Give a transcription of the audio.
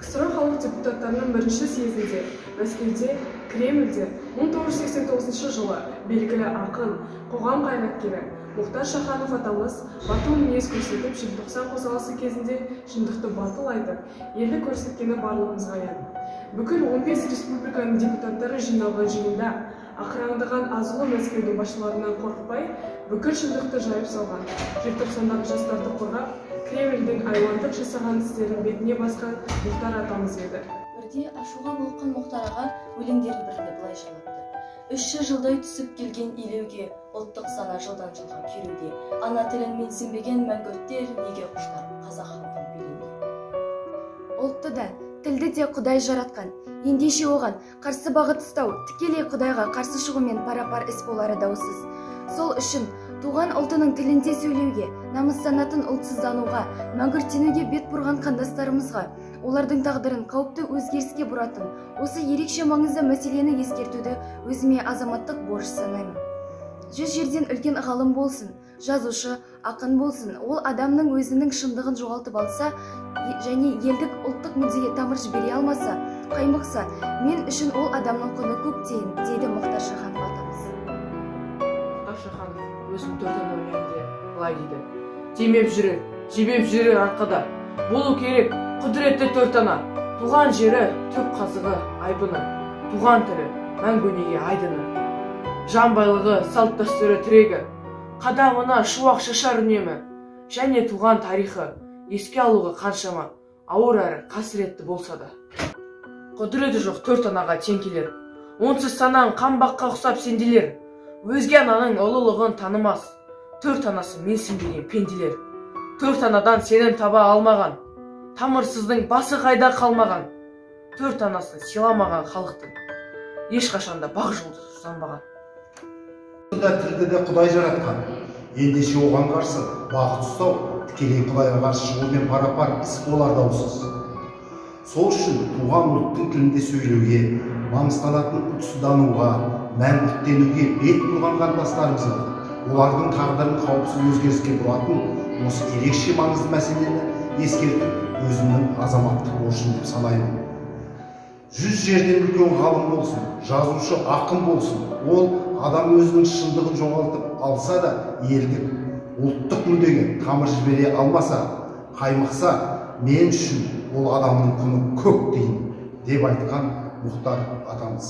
КСРО халық депутаттарының бірінші съезінде Мәскеуде, Кремльде 1989 жылы белгілі ақын, қоғам қайраткері Мұхтар Шаханов атамыз батыл мінез көрсетіп, желтоқсан қозғалысы кезінде шындықты батыл айтып, елді көрсеткені барлығымызға аян. Бүкіл 15 республиканың депутаттары жиналған жиында ақыраңдаған азулы Мәскеудің басшыларынан қорықпай, бүкіл шындықты жайып салған, желтоқсандағы жастарды қорғап, Кремльдің айуандық жасаған істерін бетіне басқан Мұхтар атамыз еді. Бірде ашуға булыққан Мұхтар аға өлеңдерінің бірінде былай жырлапты. 300 жылдай түсіп келген илеуге, ұлттық сана жылдан жылға күйреуде. Ана тілін менсінбеген мәңгүрттер неге құштар қазақ халқын билеуге? Ұлтты да, тілді де Құдай жаратқан. Ендеше оған қарсы бағыт ұстау, тікелей Құдайға қарсы шығумен пара-пар іс болары даусыз. Сол үшін туған ұлтының тілінде сөйлеуге, намыстанатын ұлтсыздануға, мәңгүрттенуге бет бұрған қандастарымызға, олардың тағдырын қауіпті өзгеріске бұратын осы ерекше маңызды мәселені ескертуді өзіме азаматтық борыш санаймын. 100 жерден үлкен ғалым болсын, жазушы, ақын болсын, ол адамның өзінің шындығын жоғалтып алса, және елдік ұлттық мүддеге тамыр жібере алмаса, қаймықса, мен үшін ол адамның құны көк тиын, дейді Мұхтар Шаханов атамыз. Мұхтар Шаханов өзінің төрт ана өлеңінде былай дейді. Демеп жүрер, жебеп жүрер арқада, болу керек құдіретті төрт ана, туған жері түп қазығы айбыны, туған тілі мәңгі өнеге айдыны. Жан байлығы, салт дәстүрі тірегі, қадамына шуақ шашар үнемі, және туған тарихы еске алуға қаншама ауыр әрі қасіретті болса да. Құдіреті жоқ төрт анаға тең келер, онсыз санаң қанбаққа ұқсап сенделер, өзге ананың ұлылығын танымас, төрт анасы менсінбеген пенделер. Төрт анадан сенім таба алмаған, тамырсыздың басы қайда қалмаған, төрт анасын сыйламаған халықтың ешқашанда бақ жұлдызы жанбаған. Тілді де Құдай жаратқан. Ендеше оған қарсы бағыт ұстау, тікелей Құдайға қарсы шығумен пара-пар іс болар даусыз. Сол үшін туған ұлттың тілінде сөйлеуге, маңызданатын ұлтсыздануға, мәңгүрттенуге бет бұрған қандастарымызға, олардың тағдырын қауіпсіз өзгеріске бұратын осы ерекше маңызды мәселені ескерту өзімнің азаматтық борышым деп санаймын. 100 жерден үлкен ғалым болсын, жазушы, ақын болсын, ол адам өзінің шындығын жоғалтып алса да, елдік, ұлттық мүддеге тамыр жібере алмаса, қаймықса, мен үшін ол адамның құны көк тиын, деп айтқан Мұхтар атамыз.